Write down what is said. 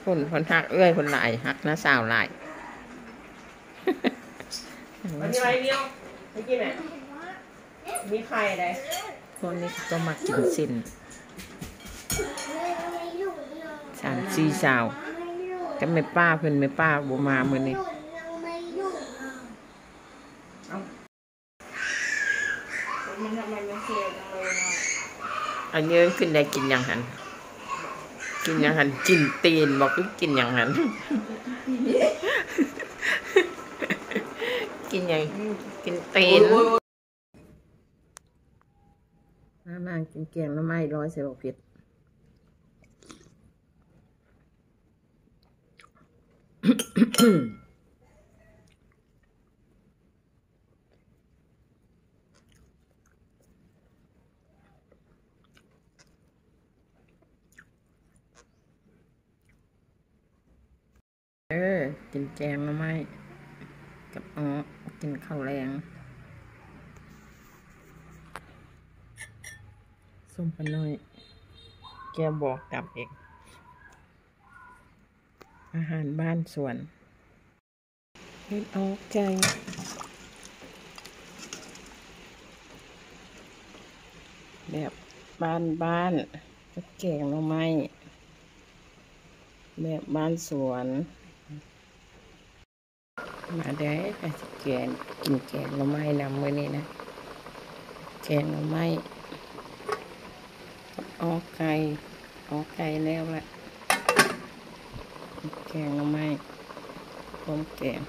ເພິ່ນ ເພິ່ນຮັກເອື້ອຍເພິ່ນຫຼາຍ ຮັກນ້າສາວຫຼາຍ. ມັນມີໄວ້ເດີ ໄດ້ກິນແຫຼະ ມີໄຂ່ໄດ໋. ພວກນີ້ກໍມັກກິນເສັ້ນ ສາມສີ່ສາວ ກັບແມ່ປ້າເພິ່ນ ແມ່ປ້າບໍ່ມາມື້ນີ້. ອັນນີ້ມັນຂຶ້ນໄດ້ກິນຫຍັງຫັ້ນ ກິນຫຍັງຫັ້ນ ກິນຕີນບໍ່ ຄືກິນຫຍັງຫັ້ນ ກິນຫຍັງ ກິນຕີນ. ມາ ມາກິນແກງໜໍ່ໄມ້ລອຍໃສ່ບັກເຜັດ. ເອີ ກິນແກງໜໍ່ໄມ້ກັບເອາະ ກິນເຂົ້າແລງ. ສົ້ມປານ້ອຍ ແຈ່ວບອງຕັບເອງ. ອາຫານບ້ານສວນ ເຮັດອອກໄກ່ ແບບບ້ານໆ ກັບແກງໜໍ່ໄມ້ ແບບບ້ານສວນ. ມາເດີ ໄປຊິແກງ ກິນແກງໜໍ່ໄມ້ນຳມື້ນີ້ນະ ແກງໜໍ່ໄມ້ ອອກໄກ່ ອອກໄກ່ແລ້ວລະ ແກງໜໍ່ໄມ້ ຕົ້ມແກງ.